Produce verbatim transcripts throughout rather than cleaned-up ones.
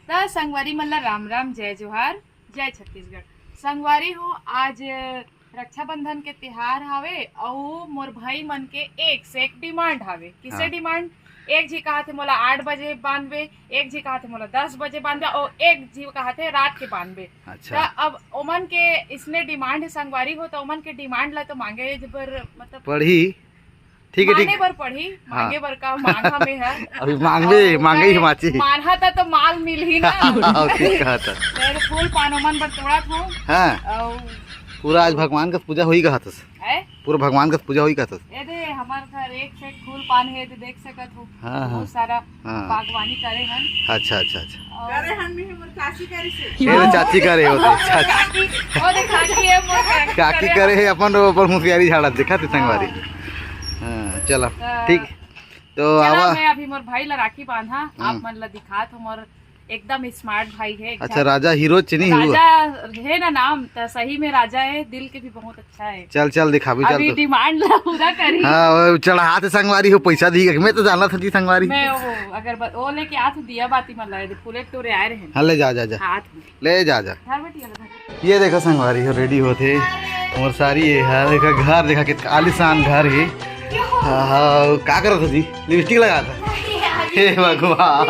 त संगवारी मन ला राम राम, जय जोहार, जय छत्तीसगढ़। संगवारी हो, आज रक्षाबंधन के तिहार हावे अउ मोर भाई मन के एक से एक डिमांड हावे। किसे हाँ। डिमांड? एक झी कहा थे मोला आठ बजे बांधबे, एक झी कहा थे मोला दस बजे बांधबे, अउ एक झी कहा थे रात के बांधबे। अच्छा। त अब ओमन के इसने डिमांड हे संगवारी हो, त ओमन के डिमांड ला तो मांगे बर, मतलब पड़ही। ठीक है, ठीक। मांगे बर पड़ही, हाँ। मांगे बर का मांगा में है। अभी मांगबे, अउ मांगे ही नहीं, हिमाची। मानहा त तो माल मिलही ना। हाँ, ठीक कहा था। फिर फूल पान ओमन बर तोड़त हूँ। हाँ। अउ पूरा आज भगवान का पूजा होई कहा था। हैं? पूरा भगवान का पूजा होई कहा था। ए दे, हमार घर एक से एक फूल पान है, दे देख सकत हो। हाँ, हाँ। बहुत सारा हाँ। बागवानी करे हन। अच्छा, अच्छा, अच्छा। अउ करे हन में हमर चाची करे से। ये तो चाची करे होते, चाची। काकी, ओ दे काकी है, मोर काकी काकी करे करे है, अपन, अपन होशियारी झाड़ा देखा थे संगवारी। हाँ। हाँ, चलो, त ठीक। तो चला, आवा। मैं अभी मोर भाई ला राखी बांधा, आप हम्म। मन ला दिखात हो मोर एकदम स्मार्ट भाई है, अच्छा, एकदम। राजा हीरो चिन्ही हुआ। राजा है ना नाम, त सही में राजा है, दिल के भी बहुत अच्छा है। चल, चल, दिखाबी, चल अभी तो। डिमांड ला पूरा करी। हाँ, वो चढ़ा हाथ संगवारी हो, पैसा दी, मैं तो जाना था जी संगवारी। मैं वो अगर ब-, वो लेके आ तो दिया बाती मन ला, फूले टोरे आए रहे। हाँ, ले जा, जा, जा। हाथ में। ले जा, जा। घर बैठी है, घर। ये देखो संगवारी हो, रेडी होते। मोर सारी ये है, देखा घर, देखा कितना आलीशान घर है। हाँ, हाँ, का करत हो जी? लिपस्टिक लगा था। हे भगवान।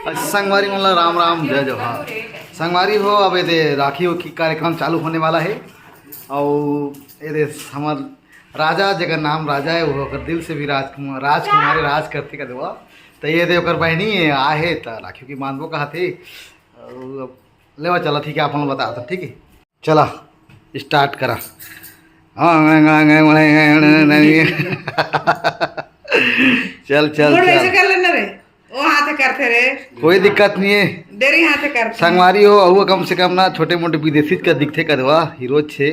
अच्छा, संगवारी मन ला राम राम, जय जोहार। संगवारी हो, अब ये दे राखी उखी कार्यक्रम चालू होने वाला है। अउ ये दे हमर राजा, जेकर नाम राजा है, वो ओकर दिल से भी राजकुमार, राजकुमारी राज करथे का देवा। त ये दे ओकर बहनी है, आहे त राखी की बांधबो कहा थे। अउ अब लेवा चला, ठीक है, आप लोग बता दो, ठीक है। चला, स्टार्ट करा। चल, चल, मुड़ ऐसे चल। कर लेना रे, वो हाथ करते रे। कोई दिक्कत नहीं है। डेरी हाथ करते। संगवारी हो, अउ कम से कम ना छोटे मोटे विदेशी का दिखते कदवा, हीरो छे,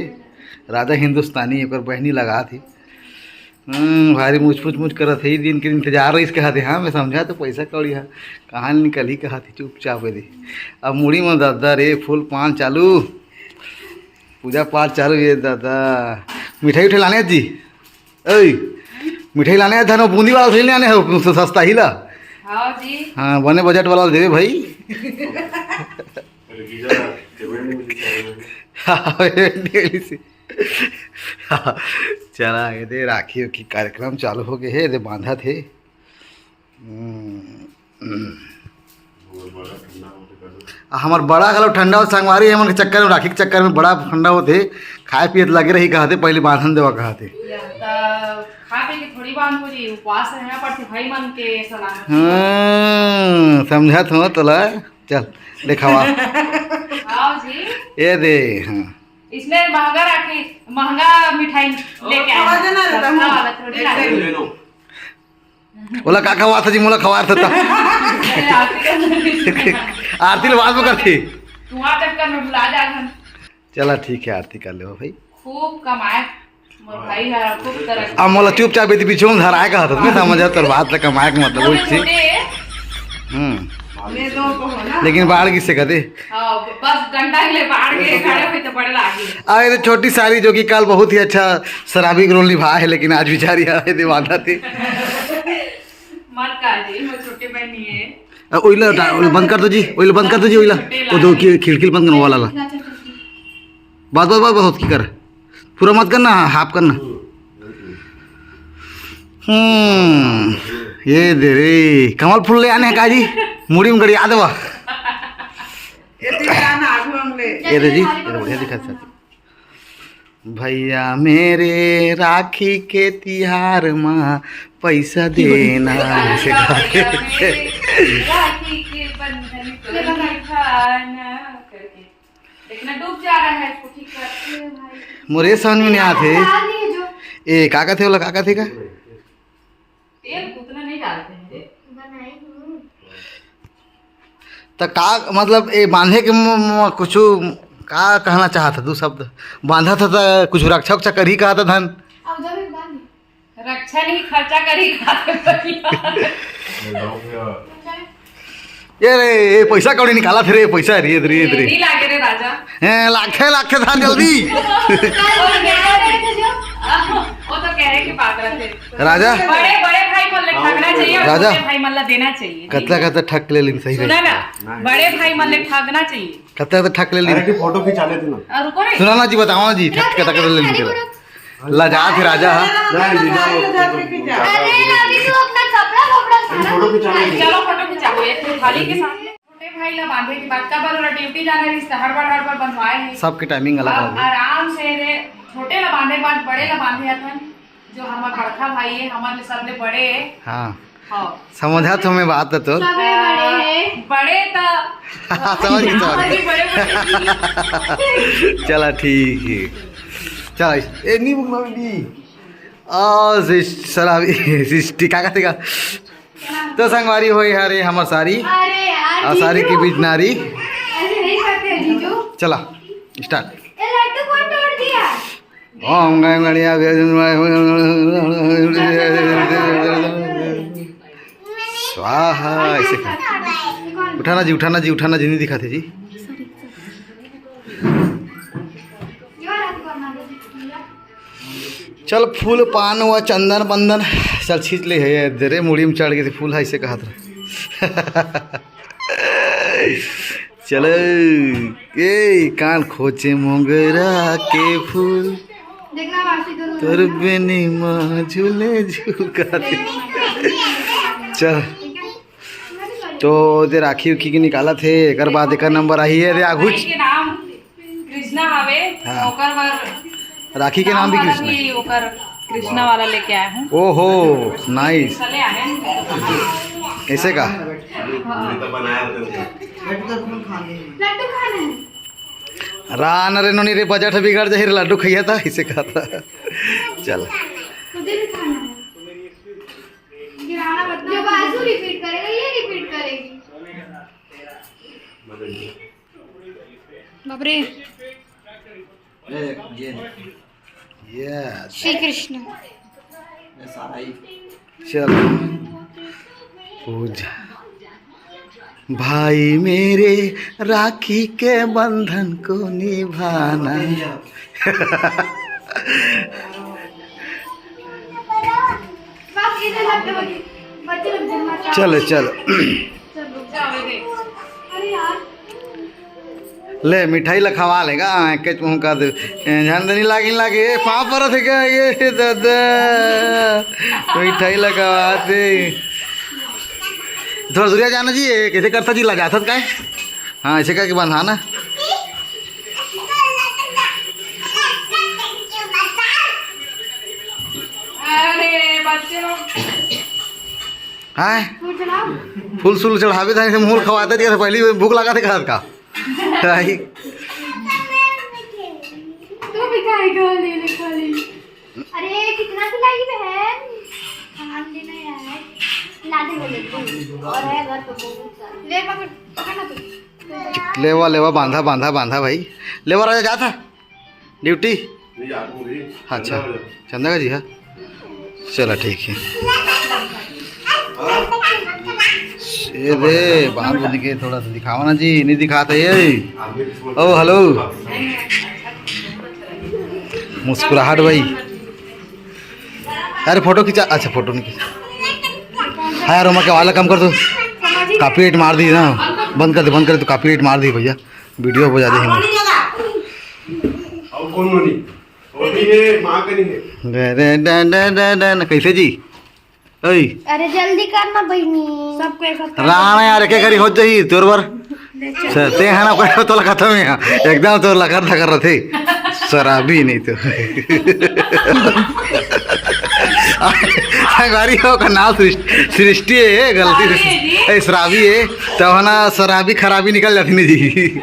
राजा हिंदुस्तानी, ओकर बहनी लगा थी। हम्म, भारी मुछ, मुछ, मुछ करत हे, ई दिन के इंतजार रहिस कहत हे। हाँ, मैं समझा तो पैसा कौड़ी हा, कहाँ ले निकलही कहत हे, चुपचाप हे दे। अब मुड़ी में दर्द रे, फूल पान चालू, पूजा पाठ चालू, ये दादा। मिठाई उठाई लाने जी? ओए, मिठाई लाने धन बूंदी वाला से लेने हो, स-, सस्ता ही ला। हाँ जी। हाँ, बने बजट वाला देवे भाई। हाँ, payment नहीं मिली से। चला, ये दे, राखी उखी कार्यक्रम चालू हो गए हे, ये दे, बांधा थे। हम्म। आ, हमर बड़ा घलो ठंडा हो, संगवारी, हमन के चक्कर में, राखी के चक्कर में बड़ा ठंडा होथे। खाए पिए त लगे रही कहते, पहले बांधन देवा कहते। या, त खा पी के थोड़ी बांध हो जी, उपवास रहना पड़थे भाई मन के सलामत। हाँ, समझत हो तोला। चल, देखावा। आओ जी। ये दे, हाँ। इसने महंगा राखी, महंगा मिठाई लेके आए हैं। थोड़ी लागे। ले लो। ओला का खवात जी, मोला खवात था। आरती ल बाद में करती। तुम्हारा चक्कर में भुला जा हम। चला ठीक है, आरती कर ले भाई। खूब कमाए, मोर भाई हर खूब तरक्की। अब मोला चुपचाप इति पीछे में धराए का हतत, मैं समझ तोर बात ला, कमाए का मतलब वही थी। हम्म। लेकिन बाढ़ किसे कहते? हाँ, बस डंडा के लिए बाढ़ के खड़े हुए तो बड़े लागे। अरे तो छोटी सारी जो कि कल बहुत ही अच्छा शराबी का रोल निभाया है, लेकिन आज बेचारी है दीवाना थी। मत काजी, वो छोटे बहन नहीं है। अ, ओइला डा-, ओइला बंद कर दो जी, ओइला बंद कर दो जी, ओइला। वो दो खि-, खिड़की बंद करने वाला ला। बस, बस, बस, बस, होत की कर। पूरा मत करना, हाफ करना। हम्म, ये दे रे, कमल फूल ले आने का जी, मुड़ी में गड़िया देवा। ये दे जी, ये दे बढ़िया दिखा सर। भैया मेरे राखी के तिहार मा पैसा देना। राखी के बंधन को निभाना करके। देखना डूब जा रहा है, इसको ठीक करते हैं भाई। मोरे समझ में नहीं आते। ए, का कहते होला, का कहते का? तेल उतना नहीं डालते हैं रे। त का मतलब, ए, बांधे के म-, म-, कुछ का कहना चाहत है? दू शब्द बांधा था, त कुछ रक्षा उक्षा करही कहा था धन? रक्षा नहीं, खर्चा करही कहा था। ये रे, ये पैसा कौड़ी निकाला थे रे, पैसा रे, रे, रे। नहीं लागे रे राजा। हैं, लाखे, लाखे धान जल्दी। वो तो कहे के बात रथे। राजा। बड़े, बड़े भाई मन ले ठगना चाहिए और राजा। छोटे भाई मन ला देना चाहिए। कतला, कतला ठग ले लिन सही सुना रे। ना, बड़े भाई मन ले ठगना चाहिए। कतला, कतला ठग ले लिन। अरे, फोटो खिंचा लेते ना। और रुको रे। सुना ना जी, बताओ ना जी, ठग कतला, कतला ले लिन। लजा थे राजा, हाँ। नहीं, नहीं, नहीं, अरे, अभी तू अपना कपड़ा, कपड़ा अरे, फोटो खिंचा लेते। चलो, फोटो खिंचाओ, ये थाली के सामने। छोटे भाई ला बांधे के बाद काबर ओला ड्यूटी जाना रहिस त हड़बड़ हड़बड़ बंधवाए हे। सबके टाइमिंग अलग अब अलग हे। आराम से रे, छोटे ला बांधे के बाद बड़े ला बांधे हथन, जो हमर बड़का भाई हे, हमर ले सबले बड़े हे। हाँ। हाँ। समझत हों मैं बात तो। सबले बड़े हे। बड़े त समझ गए, समझ हमर गए। भी बड़े बड़े। चला ठीक हे। चला, ए, नी बुक ना नी। आ, सृष्टि, सरावी, सृष्टि, का कहते का? तो संगवारी होई हरे हमर सारी। अरे यार, और सारी जीजू। के बीच नारी। ऐसे नहीं करते जीजू। चला, स्टार्ट। ये लड्डू कौन तोड़ दिया? ओम गणेश गणेश स्वाहा, ऐसे कर। उठाना जी, उठाना जी, उठाना जी, नहीं दिखाते जी। चल, फूल पान व चंदन बंदन चल छींच ले हे। दे रे, मुड़ी में चढ़ गए थे फूल, है इसे कहत रहे। चलो, ए कान खोचे मोंगरा के फूल, देखना मासी दोनों तोर लोग। बेनी माँ झूले झूल कहत हे। चल, तो दे राखी उखी के निकालत हे, एकर बाद एकर नंबर आही है, दे आगू। भाई के नाम कृष्णा हवे, हाँ। ओकर बर राखी के नाम भी वाला कृष्णा। भी ओकर कृष्णा वाला लेके आए हैं। ओहो, नाइस। चले आए हैं। ऐसे का? लड्डू खाना है। रान रे नोनी रे, बजट बिगड़ जाही रे, लड्डू खइया था, इसे कहा था। चल। खुदे भी खाना है। गिराना मत, जो बाजू रिपीट करेगा, ये रिपीट करेगी। बाप रे। ए, ये। यस। श्री कृष्ण। ये सारा ही। चलो। पूजा। भाई मेरे, राखी के बंधन को निभाना। बस इधर लग के बच्चे लोग जन्मा। चलो, चलो। ले, मिठाई ला खवा लेगा, हाँ, के तुम कर दे। ए, ध्यान देनी लागिन लागे, ए, पाँव परत हे का? ये दादा, मिठाई ला खवा दे। थोड़ा दूरिया जाना जी, ये कैसे करता जी, लजाथत का है? हाँ, ऐसे करके बंधाना। अरे, बच्चे लोग। हाँ? फूल चढ़ाओ। फूल सूल चढ़ावे था, इसे मुँह खवाते थे, पहली भूख लगा थे, खात का? आई। तू भी खाएगा, ले ले, खा ले। अरे, कितना खिलाई बहन? खान देना यार। ला दे बोले। और है घर पे बहुत सारा। ले पकड़, पकड़ ना तू। लेवा, लेवा, बांधा, बांधा, बांधा भाई। लेवा राजा, जा था। ड्यूटी? नहीं, जा तू भी। अच्छा। चंदा बजा। चंदा का जी, हाँ। चला, ठीक है। ये दे, बाहर को दिखे, थोड़ा सा दिखावा ना जी, नहीं दिखाते ये। ओ, हेलो। मुस्कुराहट भाई। अरे, फोटो खींचा। अच्छा, फोटो नहीं खींचा। हाँ यार, रोमा के वाला काम कर दो। कॉपीराइट मार दी ना। बंद कर दे, बंद कर दे, तो कॉपीराइट मार दी भैया। वीडियो हो जाते हैं। और कौन नोनी? वो भी है, माँ का नहीं है। Day, day, day, day, day, day, कैसे जी? ओए। अरे जल्दी कर ना बहिनी। सबको एक साथ कर। राणा यार, एक एक करी हो जाई तोर बर। अच्छा, ते है ना, कोई तो लगा था मैं यहाँ। एकदम तो लगा था कर रहे थे। शराबी नहीं तो। संगवारी हो का नाम सृष्टि, सृष्टि है, गलती से। ए, शराबी है, तो है ना, शराबी खराबी निकल जाती नहीं जी।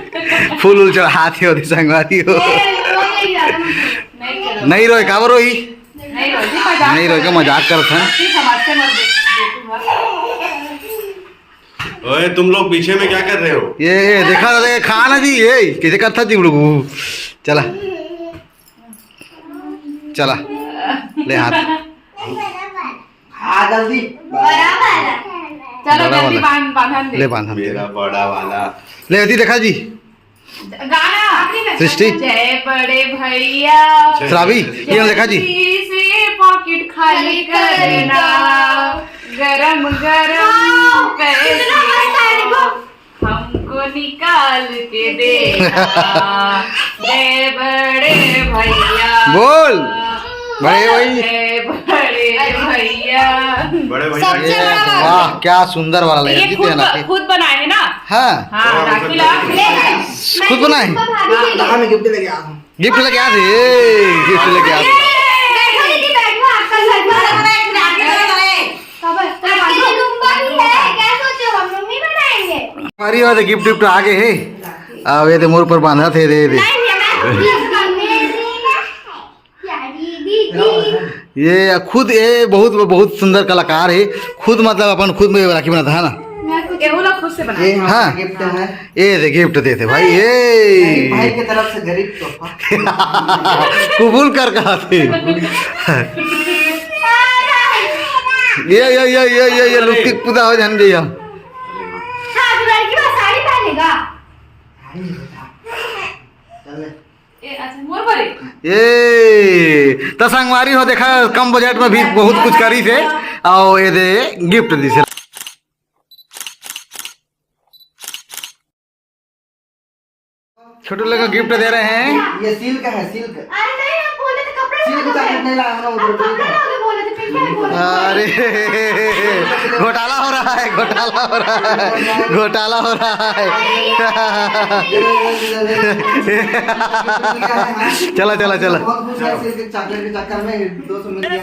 फूल उल चढ़ाते होते संगवारी हो। ए, रोइए यार, नहीं करो। नहीं रोए, काबर रोई? नहीं रोई जी, मजाक नहीं रोई, करत मजाक करत हैं। ठीक, हम अच्छे मत देख-, देखूंगा। ओए, तुम लोग पीछे में क्या कर रहे हो? ये, ये, देखा, देखा, खा ना जी, ये, कैसे करता जी, लोग? चला। चला। ले हाथ। हाँ, जल्दी। बड़ा वाला। चलो, बड़ा जल्दी वाला। बांध, बांधन दे। ले बांधन दे। मेरा बड़ा वाला। ले, अति देखा जी। गाना। सृष्टि। जय बड़े भैया। शराबी, ये देखा जी। जल्दी से पॉकेट खाली करना, गरम गरम पैसे हमको निकाल के देना, जय बड़े भैया। बोल, बड़े भाई। जय बड़े भैया। बड़े भैया। सबसे बड़ा वाह, क्या सुंदर वाला लगा, ये खुद, खुद बनाए है ना? हाँ। हाँ, राखी ला। खुद बनाए? हाँ। गिफ्ट लेके आ। गिफ्ट लेके आ थे, गिफ्ट लेके आ थे। बैठो दीदी, बैठो, आपका घर पर। अरे, अरे, अरे, अरे। कब है? आपके लिए लुम्बा भी है, क्या सोचे हो? हम मम्मी बनाएंगे। हमारी बात है, गिफ्ट विफ्ट आ गए है। अब ये तो मोर पर बांधा थे, दे दे। नहीं, ये मैं खुद ही बनाऊंगी। प्यारी दीदी। ये खुद, ये बहुत, बहुत सुंदर कलाकार है। खुद, मतलब, अपन खुद में राखी बनाता है ना। मैं खुद, ये वो लोग खुद से बनाते हैं। हाँ। गिफ्ट है। ये दे, गिफ्ट देते भाई, ये। भाई की तरफ से गरीब तोहफा। कबूल कर कहा थे। ये, ये, ये, ये, ये, ये लुक पूरा हो जान गया। हाँ, तो लड़की बस साड़ी पहनेगा। चल। ए, अच्छा, मोर बरे। ये तो संगवारी हो, देखा, कम बजट में भी बहुत कुछ करी से, और ये दे गिफ्ट दी से। छोटू लोग को गिफ्ट दे रहे हैं। ये सिल्क है, सिल्क। अरे नहीं, हम बोले थे कपड़े सिल्क का। जैकेट नहीं लाया, हम लोग कपड़े बोले थे, पिंक नहीं बोले थे। अरे, घोटाला हो रहा है, घोटाला हो रहा है, घोटाला हो रहा है। चला, चला, चला। बहुत खुश है, सिल्क चॉकलेट के चक्कर में दोस्त मिल गया।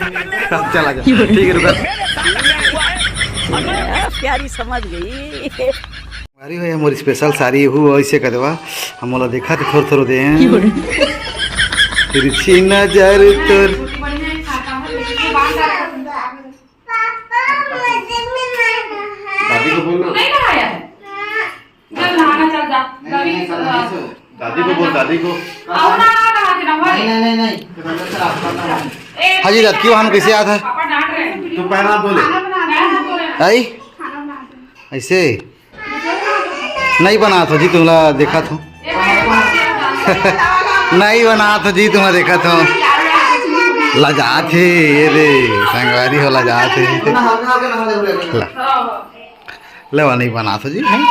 चला जा, ठीक है, रुका। प्यारी समझ गई। अरे भैया, मोर स्पेशल साड़ी हु ऐसे कदवा, हम मोला देखा तो थोर थोर दे हैं। तिरछी नजर तोर। दादी को बोलना। नहीं नहाया है। चल नहाना, चल जा। नहीं, नहीं, सब नहाए सो। दादी को बोल, दादी को। आओ ना, नहा के नहा। नहीं, नहीं, नहीं, नहीं। तो पहले से रास्ता ना है। हाँ जी, दादी, वहाँ कैसे आता है? पापा डांट रहे हैं। तू पहला बोले। आई? ऐसे? नहीं बनात हो जी, तुमला देखत हो। नहीं बनात हो जी, तुमला देखत हो। लजात हे, ये दे, संगवारी हो, लजात हे। ला। ले, वो नहीं बनात हो जी, नहीं।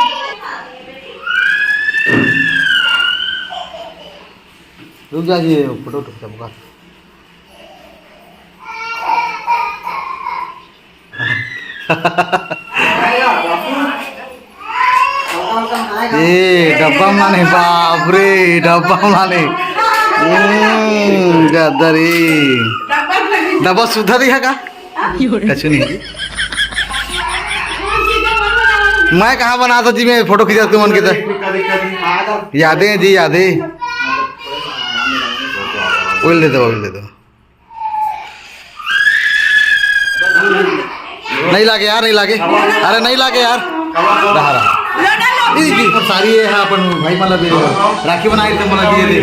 रुक जा जी, फोटो उठा, सबका। ए, डब्बा में लाने, बाप रे, डब्बा में लाने। हम्म, गदरी। डब्बा सुधा दिया का? कछु नहीं जी। मैं कहाँ बनात हो जी, मैं फोटो खींचा तुमन के तो। यादें जी, यादें। ओइल दे दो, ओइल दे दो। नहीं लागे यार, नहीं लागे। अरे नहीं लागे यार। रहा, रहा। ई, ई, सारी ये है अपन भाई, मतलब, ये राखी बनाए थे, मतलब, ये दे।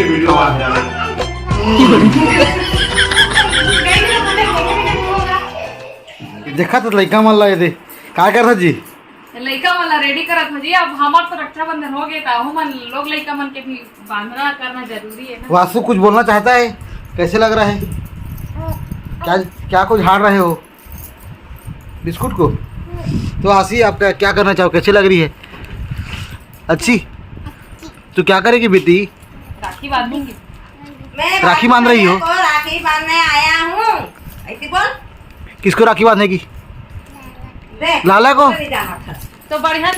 देखा तो लइका मन ला ये दे। का कर रहा जी? लइका मन ला रेडी करत हो जी। अब हमार तो रक्षाबंधन हो गए, त अहू मन लोग लइका मन के भी बांधना करना जरूरी है ना। वासु कुछ बोलना चाहता है, कैसे लग रहा है? क्या, क्या कुछ हार रहे हो बिस्कुट को? तो आशी, आप क्या, क्या करना चाहो, कैसे लग रही है? अच्छी? तो क्या करेगी बेटी? राखी बांधूंगी। मैं राखी बांध रही हो? को राखी बांधने आया हूँ, ऐसी बोल। किसको राखी बांधेगी? दे, लाला को? चली जा, मत। तो बढ़िया।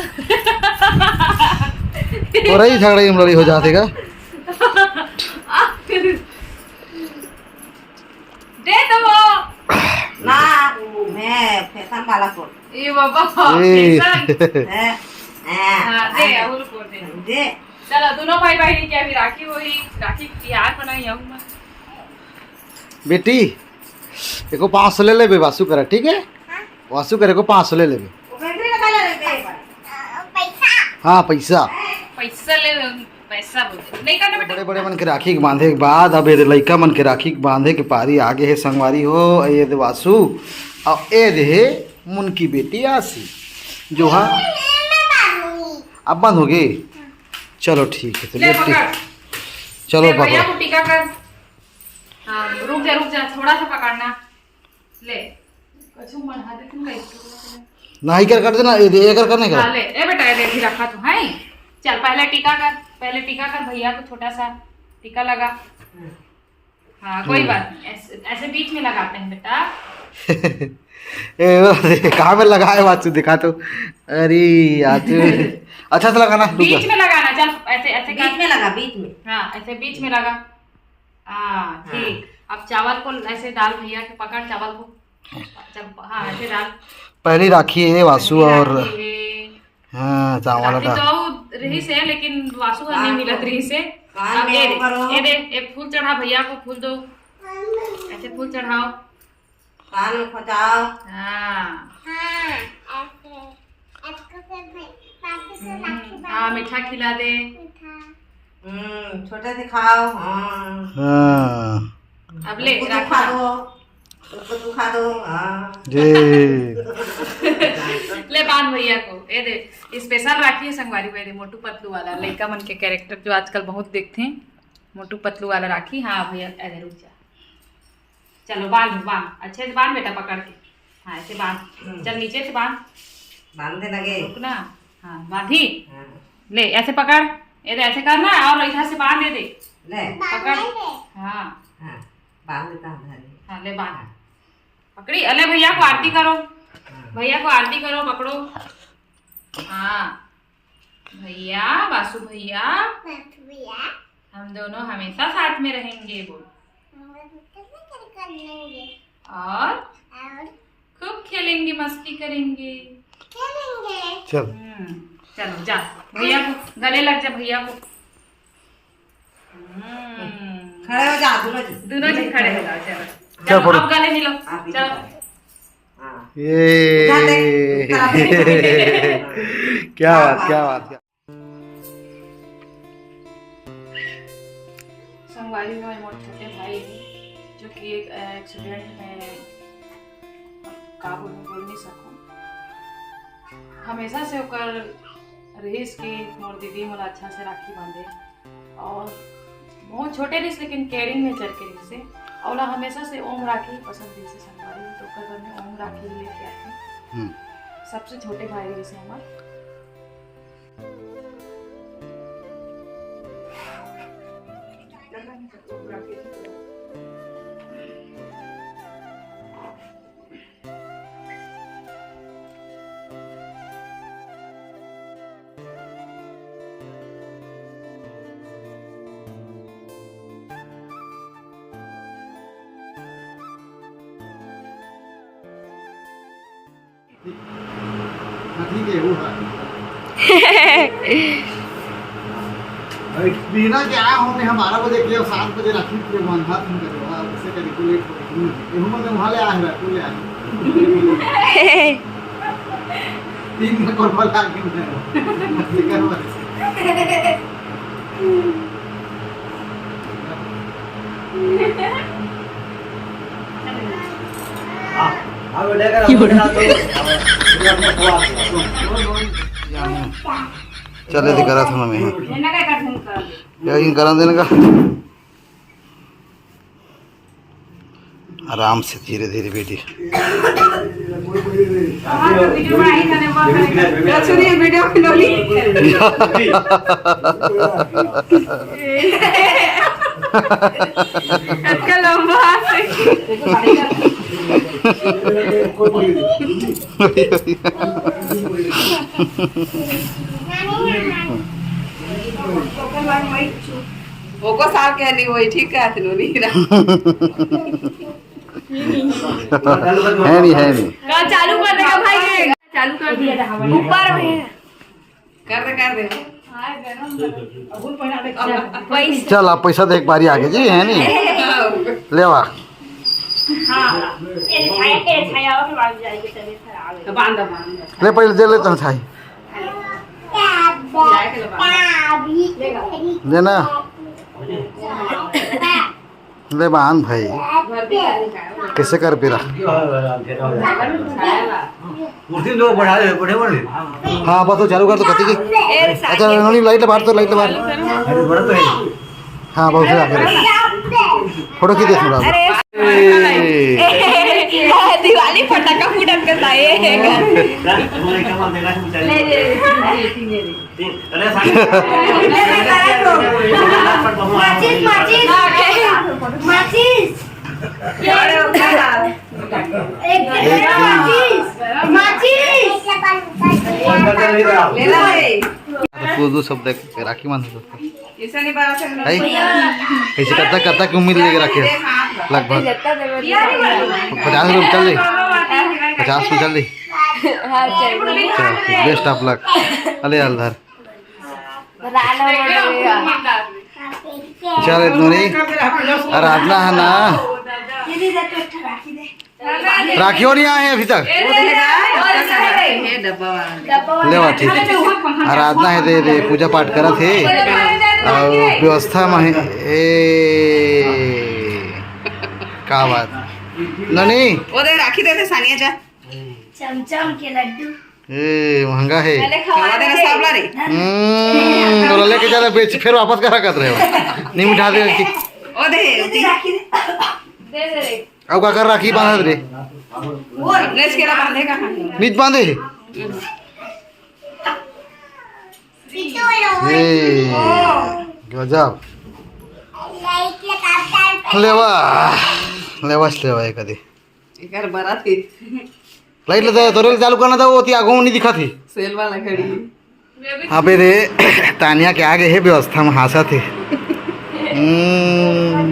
और यही झगड़ा ही लड़ाई हो जाते का? दे दो। ना, मैं फैशन वाला सूट। ए बाबा, ए। फैशन। हैं? हैं? हाँ, दे, और को दे। दे। चलो, दोनों भाई बहन के अभी राखी होई, राखी के त्योहार मनाई, आऊँ मैं। बेटी, एको पाँच सौ ले लेबे वासु करा, ठीक है? हाँ। वासु करे को पाँच सौ ले लेबे। वो बेकरी का ले लेबे। पैसा। हाँ, पैसा। पैसा ले, पैसा बोल। नहीं करना बेटा। बड़े बड़े मन के राखी के बांधे के बाद अब ये लइका मन के राखी के बांधे के पारी आगे है संगवारी हो। ये दे वासु, अब ये दे है मुनकी बेटी आशी, जो हाँ। मैं बांधूंगी। अब बंद हो गई। चलो ठीक है, तो ले लेफ्ट। पकड़। चलो ले भैया पकड़ो। को टीका कर। हाँ, रुक जा, रुक जा, थोड़ा सा पकड़ना। ले, कछु मढ़ा दे तुम, कैसे? नहीं कर, कर देना, ये दे, ये कर, कर नहीं कर। हाँ, ले, ए बेटा, ये दे, अभी रखा तू, है। चल, पहले टीका कर, पहले टीका कर भैया को, छोटा सा टीका लगा। हाँ, कोई हम्म। बात नहीं, ऐसे, ऐसे बीच में लगाते हैं बेटा। ए, वो दे, कहाँ में लगाए बात तू दिखा तो। अरे यार, तू अच्छा से लगाना, रुक जा। बीच में लगाना। चल, ऐसे, ऐसे कर। बीच में लगा, बीच में। हाँ, ऐसे बीच में लगा। हाँ, हाँ। ठीक। अब चावल को ऐसे डाल भैया के, पकड़ चावल को। जब, हाँ, ऐसे डाल। पहली राखी है वासु पहली और राखी है। हाँ, चावल राखी डाल। तो रही से, लेकिन वासु नहीं मिलत रही से। कान अब में ये दे, ऊपर हो। ये दे, एक फूल चढ़ा भैया को, फूल दो। ऐसे फूल चढ़ाओ। कान में खोंचाओ। हाँ। हाँ, ऐसे। ऐसे करके भाई, पापा से हम्म, राखी हाँ, बांधो। मीठा खिला दे। मीठा। हम्म, छोटे से खाओ। हाँ। हाँ। अब ले, उसको राखी खा बांध। दो। उसको तू खा दो। हाँ। जी। ले बांध भैया को। ये दे, स्पेशल राखी है संगवारी भाई, दे मोटू पतलू वाला, लइका मन के कैरेक्टर जो आजकल बहुत देखते हैं, मोटू पतलू वाला राखी। हाँ भैया, अरे रुक जा। चलो बांध, बांध, अच्छे से बांध बेटा, पकड़ के। हाँ, ऐसे बांध। हम्म। चल, नीचे से बांध। बांध दे लगे। रुक ना। हाँ, बांधी। हाँ। ले, ऐसे पकड़। ये दे, ऐसे करना और इधर से बांध दे दे। ले। पकड़। हाँ। हाँ, बांध देता हूँ, धर ले। हाँ, ले बांध। हाँ। पकड़ी। अले भैया को आरती करो। हाँ। भैया को आरती करो, पकड़ो। हाँ। भैया, वासु भैया, वासु भैया। हम दोनों हमेशा साथ में रहेंगे, बोल। हम दोनों हमेशा साथ में रहेंगे। और और खूब खेलेंगे, मस्ती करेंगे। खेलेंगे। चल। हम्म, चलो जा, भैया को गले लग जा, भैया को। हम्म। खड़े हो जा, दोनों जी। दोनों जी खड़े हो जाओ, चलो। चल, चलो, फोटो। अब गले मिलो। आप इधर चलो। आओ। हाँ। ये। उठा दे। उठा दे। क्या बात, क्या बात, क्या। संगवारी में मोर छोटे भाई हे, जो कि एक, अ, एक्सीडेंट में का बोलूं, बोल नहीं सकूं। हमेशा से ओकर रहिस कि मोर दीदी मोला अच्छा से राखी बांधे, और बहुत छोटे रहिस लेकिन केयरिंग नेचर के रहिस हे। और ओला हमेशा से ओम राखी पसंद रहिस हे संगवारी, तो ओकर बर मैं ओम राखी ही लेके आती हूँ। हम्म। सबसे छोटे भाई रहिस हे हमर। हाँ, ठीक है, वो है। भाई, बिना के आया हूँ मैं, हम बारह बजे के और सात बजे राखी के बंधा तुम कर दो, हाँ, उससे कभी को लेट हो गई। ये हम मैं वहाँ ले आया है, रायपुर ले आया। तीन घंटे और वाला आगे में है। फिकर मत। चले दिखा रहा था मैं। या इन करा देने का। आराम से, धीरे धीरे बेटी। ओको साफ कह दी, वही ठीक कहत नोनी। है नहीं, है नहीं। का चालू कर देगा भाई? चालू कर दिया। ऊपर में। कर दे, कर दे। पैसा। चल, आप पैसा देख, बारी आगे जी, है नहीं? ले वा। हाँ। ये छाया, ये छाया और बांध जाएगी, तबीयत खराब है। तो बांध दो, बांध दो। ले, पहले दे ले, तन छाई। जाए के ले बांध। लेना। ले बांध भाई। कैसे कर पेरा? कुर्सी लोग बढ़ा दे, बड़े बड़े। हाँ, बस वो चालू कर दो, कति की। अच्छा, नोनी, लाइट बार तो, लाइट बार। अरे, बड़ा तो है। हाँ, बहुत आगे। फोटो खींच दे थोड़ा। अरे। ए। दिवाली फटाका फूटत के साए। ले, ले, ले। माचिस, माचिस। माचिस। एक, एक माचिस। माचिस। ले ला रे। तो दो सब देख, राखी बांध दो। है? ऐसे कब तक, कब तक उम्मीद लेके रखे हो? लगभग पचास रुपये चल रही, पचास में चल रही। हाँ, चल रही। चल, best of luck। अले यार, धर। चल, इतनी आराधना है ना। राखियो नहीं आए अभी तक। ले बा, ठीक। आराधना है, दे दे, पूजा पाठ करत हे। और व्यवस्था में है, ए, का बात? ननी। वो दे, राखी दे दे, सानिया जा। चमचम के लड्डू। ए, महंगा है। पहले खवा दे ना, साबला रे। हम्म, बोला लेके चला, बेच, फिर वापस करा कर रहे हो। नहीं मिठा दे कि। ओ दे, दे दे। अब का कर राखी बांधत रे? वो ड्रेस के ला बांधे का? नीच बांधे। ए, गजब। लेवा, लेवा से लेवा एक आदि। एकर बरा थे। लाइट ले दे, तोरे ले चालू करना था, वो ती आगू नहीं दिखा थी। सेल वाला घड़ी। अबे रे, तानिया के आगे है व्यवस्था में हांसत हे। हम्म,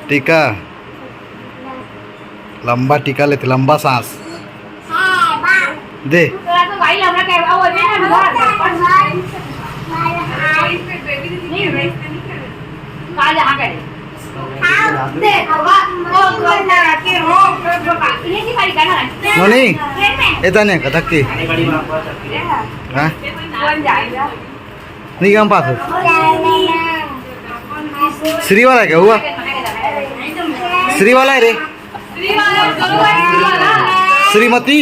टीका, लंबा टीका लेते, लंबा सांस। दे। नोनी, एता नहीं कथक की। हाँ? नहीं काम पास हो। श्री वाला है क्या हुआ? श्री वाला है रे। श्रीमती।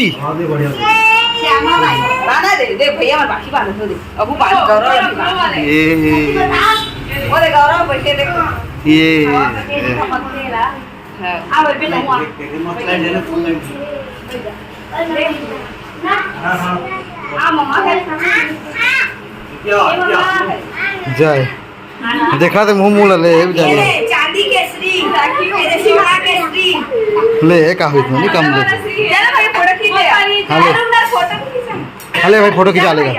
बांधा दे, दे भैया, हमारे बाकी बांध दो, दे। अब वो बांध, गौरव अभी बांध। ये, वो दे, गौरव बैठे, देखो। ये, हाँ। हाँ, मम्मा। जय। देखा तो मुंह मुंह ले, ये भी जाने। ये चांदी केसरी, राखी में जैसी बड़ा केसरी। ले, ये का हुई इतना, नहीं कम ले। चलो भाई, फोटो खींच ले। हाँ, ले। अरुण, ना फोटो खींच। हाँ, ले भाई, फोटो खींचा लेगा।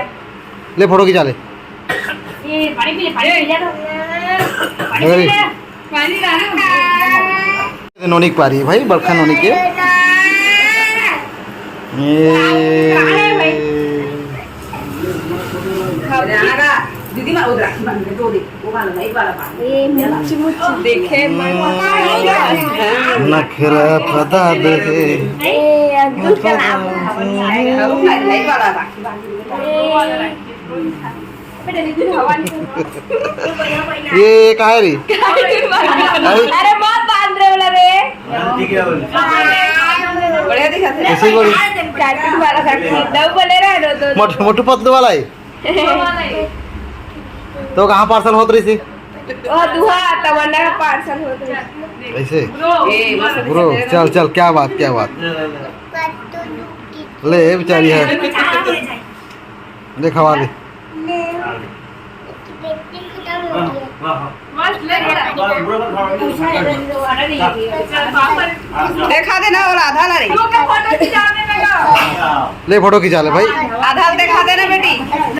ले, फोटो खींचा ले। ये पानी पी ले, पानी पी ले तो। पानी पी ले। पानी ला ना। नोनी के पारी भाई, बड़का नोनी के। ए। दीदी माँ उधर राखी बांध दे, दो दे, वो वाला, लाइट वाला बांध दे। ए, मुच्ची, मुच्ची। देखे, नखरा पता दे। ए, अब्दुल कलाम। लाइट वाला राखी बांध दे। ए। ये का है रे? अरे मत बांध रे वाला रे। बढ़िया दिखा थे। ऐसे ही बड़ी। कार्टून वाला कार्टून। दो बोले रहे दो, दो। मोट-, मोटू पतलू वाला है। तो कहाँ पार्सल होत रही थी? वो दुहा तमन्ना का पार्सल होत रही। ऐसे? ए, मस्त ब्रो, चल, चल, क्या बात, क्या बात। ले, ये बेचारी है। देखावा दे। देखा दे ना, वो आधा ला रही। ले, फोटो खिंचा ले भाई। आधा देखा दे ना बेटी।